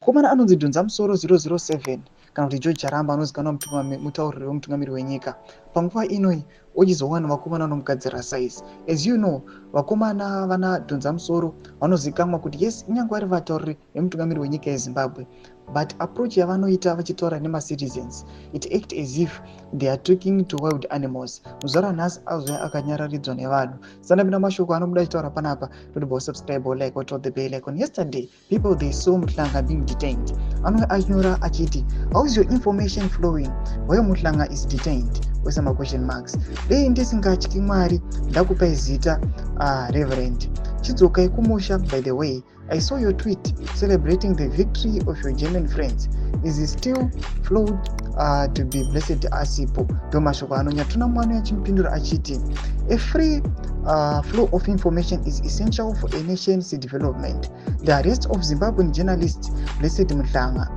Mukomana anonzi Dhonza Musoro 007 kana kuti George Charamba, anozikanwa mutauriri wemutungamiri wenyika panguva inoi, ochizowana vakomana vanomugadzira size. As you know, vakomana vana Dhonza Musoro vanozikanwa kuti yes, inyange vari vatauriri vemutungamiri wenyika yeZimbabwe, but approach yavanoita vachitaura nemacitizens, it act as if they are talking to wild animals. Muzuva ranhasi azouya akanyararidzwa nevanhu. Sandapinda mashoko anobuda achitaura panapa, totibva subscribe, like, or the bell icon. Yesterday people, they saw Muhlanga being detained. Anouya achinyora achiti, "How is your information flowing while Muhlanga is detained?" Oisa maquestion marks. Dei ndisingatyi Mwari, ndakupai zita, Reverend. Chidzokai kumusha. By the way, I saw your tweet celebrating the victory of your German friends. Is it still flowed to be Blessed asipo? Ndo mashoko anonyatuna mwana achimupindura achiti, "A free flow of information is essential for a nation's development. The arrest of Zimbabwean journalist Blessed Mhlanga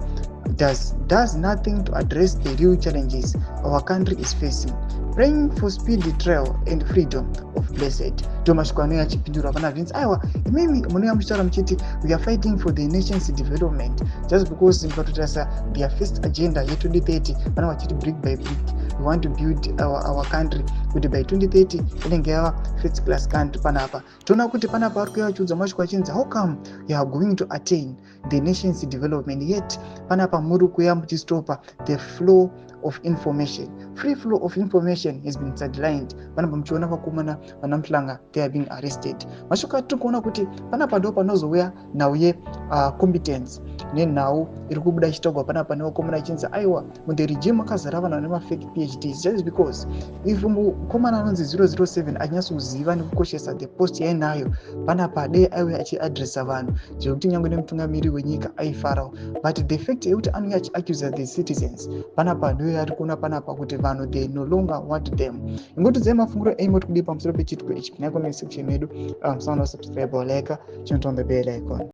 does nothing to address the real challenges our country is facing. Praying for speedy trial and freedom of Blessed." Ndo mashoko anouya achipindurwa pana Vince. Aiwa, imimi munouya muchitaura muchiti we are fighting for the nation's development, just because mukatotarisa their first agenda ye2030, vanenge vachiti brick by brick we want to build our country kuti by 2030 inenge yava first class country. Panapa toona kuti panapa vari kuuya vachiudza mashoko achinzi, "How come you are going to attain the nation's development, yet panapa muri kuuya muchistopa the flow of information?" Free flow of information has been sidelined. Panapa muchiona vakomana vana Muhlanga, they are being arrested. Mashoko atiri kuona kuti panapa ndo panozouya nhau yecompetence nenhau iri kubuda ichitaurwa panapa nevakomana ichinzi, aiwa, muthe regime makazara vanhu vane mafake PhDs, just because if mukomana anonzi 007 achinyatsokuziva nekukoshesa the post yainayo panapa, dei aiuya achiadresa vanhu zvekuti nyange nemutungamiri wenyika aifarawo. But the fact yekuti anouya achiaccusa the citizens panapa, ndiyo yari kuona panapa kuti vanhu, they no longer want them. Ingotidzai mafungiro enyu moti kudii pamusoro pechitiko ichi. Pinai comment section yedu. Musaona subscribe, like, chinotombe bell icon.